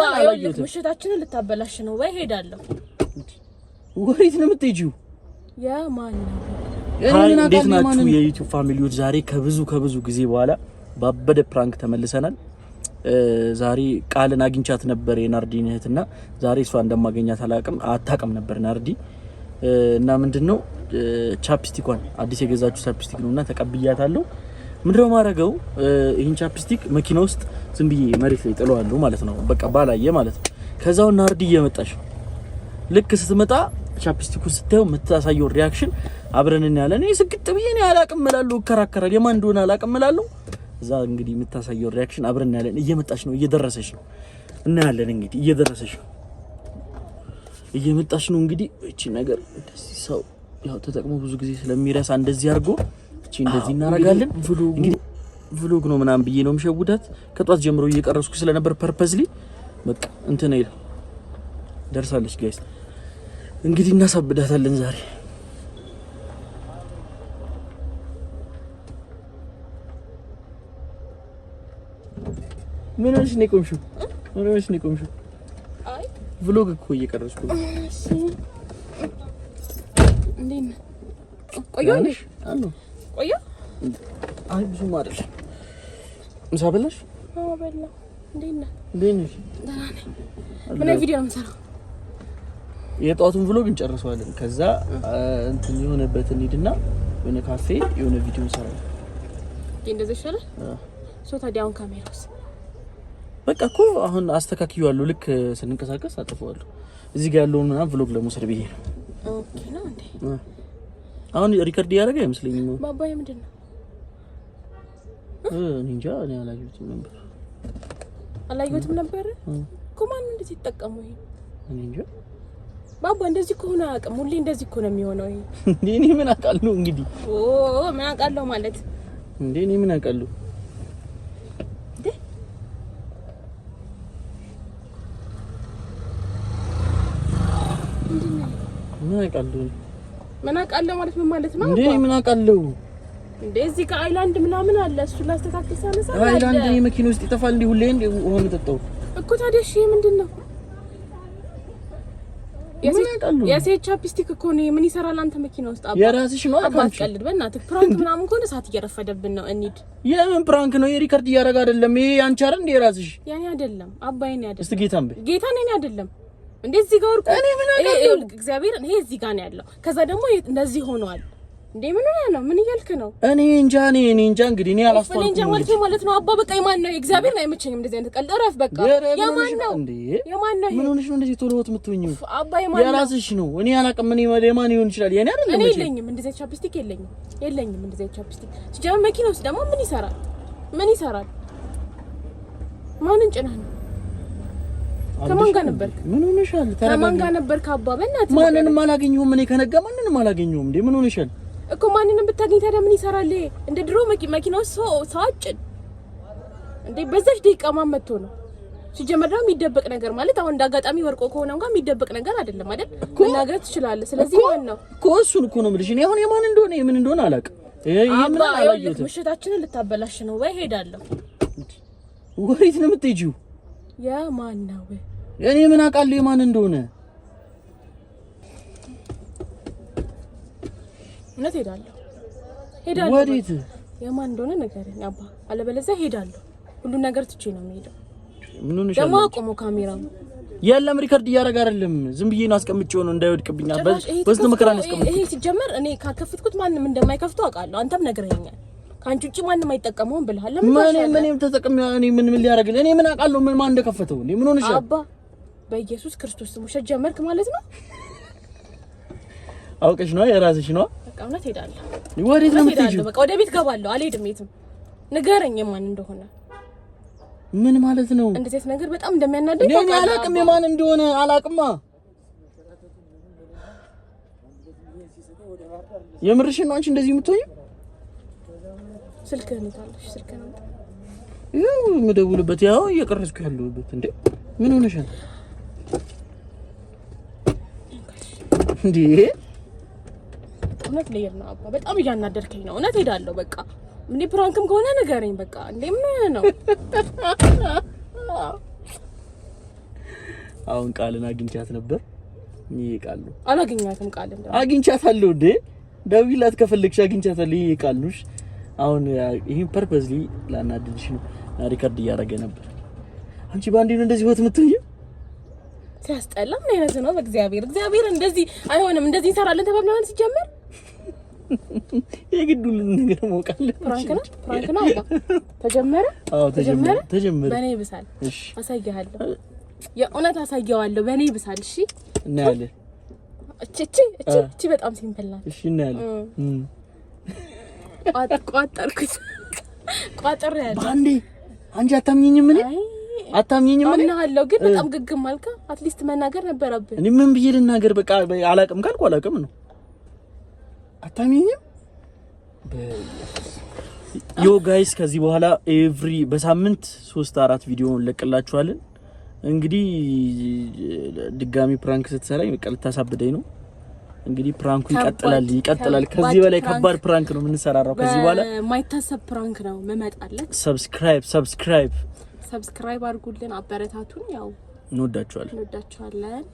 አላየሁትም። ምሽታችንን ልታበላሽ ነው ወይ? ሄዳለሁ። ወዴት ነው የምትሄጂው? የማን ነው? እንዴት ናችሁ የ YouTube family ዎች? ዛሬ ከብዙ ከብዙ ጊዜ በኋላ ባበደ prank ተመልሰናል። ዛሬ ቃልን አግኝቻት ነበር የናርዲን እህትና ዛሬ እሷ እንደማገኛት አላቅም አታቅም ነበር ናርዲ እና ምንድነው chapstick ኳን አዲስ የገዛችሁ chapstick ነውና ተቀብያታለሁ። ምንድነው ማድረገው ይህን chapstick መኪና ውስጥ ዝም ብዬ መሬት ላይ ጥለዋለሁ ማለት ነው። በቃ ባላየ ማለት ነው። ከዛው ናርዲ እየመጣች ነው። ልክ ስትመጣ chapstick ኡን ስታየው የምታሳየው reaction አብረን እናያለን። እኔ ስግጥ ብዬ እኔ አላቅም እላለሁ፣ እከራከራለሁ። የማን እንደሆነ አላቅም እላለሁ። እዛ እንግዲህ የምታሳየው reaction አብረን እናያለን። እየመጣች ነው፣ እየደረሰች ነው። እናያለን እንግዲህ እየደረሰች ነው፣ እየመጣች ነው። እንግዲህ እቺ ነገር እንደዚህ ሰው ያው ተጠቅሞ ብዙ ጊዜ ስለሚረሳ እንደዚህ አድርጎ እቺ እንደዚህ እናደርጋለን። እንግዲህ vlog ነው ምናምን ብዬ ነው የምሸውዳት። ከጧት ጀምሮ እየቀረስኩ ስለነበር purposely በቃ እንትን ይላል። ደርሳለች guys። እንግዲህ እናሳብዳታለን ዛሬ። ምን ሆነሽ ነው የቆምሽው? ምን ሆነሽ ነው የቆምሽው? አይ vlog እኮ እየቀረስኩ ነው። እሺ እንዴት ነህ? ቆየሁ ቆየሁ። አይ ብዙም አይደለም። ምሳ በላሽ? አዎ በላሁ። እንዴት ነህ? እንዴት ነሽ? ደህና ነኝ። ምን ቪዲዮ ነው የምሰራው? የጠዋቱን vlog እንጨርሰዋለን። ከዛ እንትን የሆነበት እንሂድና የሆነ ካፌ የሆነ ቪዲዮ እንሰራለን። እንደዚህ ይሻላል። so ታዲያ አሁን ካሜራውስ? በቃ እኮ አሁን አስተካክዬዋለሁ። ልክ ስንንቀሳቀስ አጥፈዋለሁ። እዚህ ጋር ያለውን ምናምን vlog ለመውሰድ ብዬ ነው። okay ነው እንዴ? አሁን record እያደረገ አይመስለኝም። ባባዬ ምንድን ነው? እኔ እንጃ። እኔ አላየሁትም ነበር። አላየሁትም ነበር እኮ ማን እንደዚህ ይጠቀሙ? ይሄ እኔ እንጃ ባባ እንደዚህ ከሆነ አያውቅም። ሁሌ እንደዚህ እኮ ነው የሚሆነው። ይሄ እንዴ እኔ ምን አውቃለሁ እንግዲህ። ኦ ምን አውቃለሁ ማለት እንዴ እኔ ምን አውቃለሁ እንዴ? ምን አውቃለሁ ምን አውቃለሁ ማለት ምን ማለት ነው? እንዴ ምን አውቃለሁ እንዴ እዚህ ጋር አይላንድ ምናምን አለ። እሱ ላስተካክል ሳነሳ አይላንድ እኔ መኪና ውስጥ ይጠፋል እንዴ? ሁሌ እንዴ ውሃ የምጠጣው እኮ ታዲያ። እሺ ምንድን ነው? የሴት chapstick እኮ ነው። ምን ይሰራል አንተ መኪና ውስጥ? አባ የራስሽ ነው። አትቀልድ በእናትህ። prank ምናምን ከሆነ ሰዓት እየረፈደብን ነው። እንሂድ። የምን prank ነው? የ record እያደረገ አይደለም። ይሄ አንቺ አይደል እንዴ? የራስሽ የኔ አይደለም አባ፣ የኔ አይደለም። እስቲ ጌታን በይ። ጌታን የኔ አይደለም እንዴ እዚህ ጋር ወርቁ እኔ ምን አውቃለሁ? እግዚአብሔር ይሄ እዚህ ጋር ነው ያለው። ከዛ ደግሞ እንደዚህ ሆኗል። እንዴ ምን ሆነህ ነው? ምን እያልክ ነው? እኔ እንጃ እኔ እኔ እንጃ እንግዲህ እኔ አላስተዋልኩም። እኔ እንጃ ማለት ነው ማለት ነው። አባ በቃ የማን ነው? እግዚአብሔርን አይመቸኝም እንደዚህ አይነት ቀልድ። እረፍ በቃ። የማን ነው እንዴ? የማን ነው? ምን ሆነሽ ነው እንደዚህ ቶሎ ወጥ የምትሆኚው? አባ የማን ነው? የራስሽ ነው። እኔ አላውቅም። እኔ የማን ይሆን ይችላል? የኔ አይደለም። እኔ የለኝም እንደዚህ አይነት chapstick የለኝም፣ የለኝም እንደዚህ አይነት chapstick። ሲጀመር መኪና ውስጥ ደግሞ ምን ይሰራል? ምን ይሰራል? ማንን ጭነህ ነው? ከማን ጋር ነበርክ? ምን ሆነሻል? ከማን ጋር ነበርክ? አባ በእናትህ ማንንም አላገኘሁም። እኔ ከነጋ ማንንም አላገኘሁም። እንዴ ምን ሆነሻል? እኮ ማንንም ብታገኝ ታዲያ ምን ይሰራል? እንደ ድሮ መኪና ውስጥ ሰው አጭን እንዴ? በዛች ደቂቃ ማን መጥቶ ነው? ሲጀመር ደግሞ የሚደበቅ ነገር ማለት አሁን እንደ አጋጣሚ ወርቆ ከሆነ እንኳን የሚደበቅ ነገር አይደለም አይደል? መናገር ትችላለህ። ስለዚህ ማን ነው እኮ እሱን እኮ ነው የምልሽ። እኔ አሁን የማን እንደሆነ የምን እንደሆነ አላውቅም። ይሄ ምን አላየሁትም። ምሽታችንን ልታበላሽ ነው ወይ? ሄዳለሁ። ወዴት ነው የምትሄጂው? የማን ነው? እኔ ምን አውቃለሁ የማን እንደሆነ። እውነት ሄዳለሁ፣ ሄዳለሁ። ወዴት? የማን እንደሆነ ንገረኝ አባ፣ አለበለዚያ ሄዳለሁ። ሁሉን ነገር ትቼ ነው የምሄደው። ምን ሆነሽ? ደግሞ አቁሞ ካሜራው የለም record እያደረገ አይደለም። ዝም ብዬ ነው አስቀምጬው ነው እንዳይወድቅብኝ። በስንት መከራ ነው ያስቀምጥኩት። ይሄ ሲጀመር እኔ ካከፍትኩት ማንም እንደማይከፍተው አውቃለሁ። አንተም ነግረኸኛል። ከአንቺ ውጪ ማንም አይጠቀመውም ብለሃል። ለምን ምን ተጠቅሜ እኔ ምን ምን ሊያደርግልኝ? እኔ ምን አውቃለሁ ምን ማን እንደከፈተው? እንዴ ምን ሆነሻል አባ? በኢየሱስ ክርስቶስ ስም ውሸት ጀመርክ ማለት ነው። አውቀሽ ነው የራስሽ ነው። በቃ እውነት ሄዳለሁ። ወዴት ነው የምትሄጂው? በቃ ወደ ቤት ገባለሁ። አልሄድም የትም። ንገረኝ የማን እንደሆነ። ምን ማለት ነው? እንደዚህ አይነት ነገር በጣም እንደሚያናደኝ እኔ አላውቅም። የማን እንደሆነ አላውቅማ። የምርሽን ነው አንቺ እንደዚህ የምትሆኚው? ስልክህን የት ስልክህን አምጣ። ይኸው የምደውልበት ያው እየቀረጽኩ ያለሁበት። እንዴ ምን ሆነሻል እንዴ? እውነት ልሄድ ነው አባ። በጣም እያናደርከኝ ነው። እውነት ሄዳለሁ። በቃ እንዴ prank ም ከሆነ ንገረኝ። በቃ እንዴ ምን ነው? አሁን ቃልን አግኝቻት ነበር። ይሄ ቃል ነው። አላገኘኋትም። ቃልን አግኝቻታለሁ እንዴ? ደውዪላት ከፈለግሽ አግኝቻታለሁ። ይሄ ቃል ነው። አሁን ይሄን purposely ላናድድሽ ነው። Record እያደረገ ነበር። አንቺ በአንዴ ነው እንደዚህ ወት የምትሆኚው? ሲያስጠላ። ምን አይነት ነው? በእግዚአብሔር እግዚአብሔር፣ እንደዚህ አይሆንም። እንደዚህ እንሰራለን ተባብለናል። ሲጀመር የግድ ሁሉን ነገር ማወቅ አለብሽ። Prank ነው፣ prank ነው። አባ ተጀመረ። አዎ ተጀመረ፣ ተጀመረ። በእኔ ይብሳል። እሺ አሳይሃለሁ፣ የእውነት አሳየዋለሁ። በእኔ ይብሳል። እሺ እናያለን። እቺ እቺ እቺ እቺ በጣም simple ናት። እሺ እናያለን። ቋጠርኩት፣ ቋጠር ያለ በአንዴ። አንቺ አታምኚኝም? እኔ አታምኚኝም? እኔ አምናለሁ፣ ግን በጣም ግግም አልካ። At least መናገር ነበረብን። እኔ ምን ብዬ ልናገር? በቃ አላቅም ካልኩ አላቅም ነው። አታምኚኝም? Yo guys፣ ከዚህ በኋላ every በሳምንት ሶስት አራት ቪዲዮ እንለቅላችኋለን። እንግዲህ ድጋሚ prank ስትሰራኝ በቃ ልታሳብደኝ ነው። እንግዲህ prank ኡ ይቀጥላል፣ ይቀጥላል። ከዚህ በላይ ከባድ prank ነው የምንሰራራው። ከዚህ በኋላ የማይታሰብ prank ነው መመጣለት። Subscribe፣ subscribe፣ Subscribe አድርጉልን፣ አበረታቱን። ያው እንወዳችኋለን፣ እንወዳችኋለን።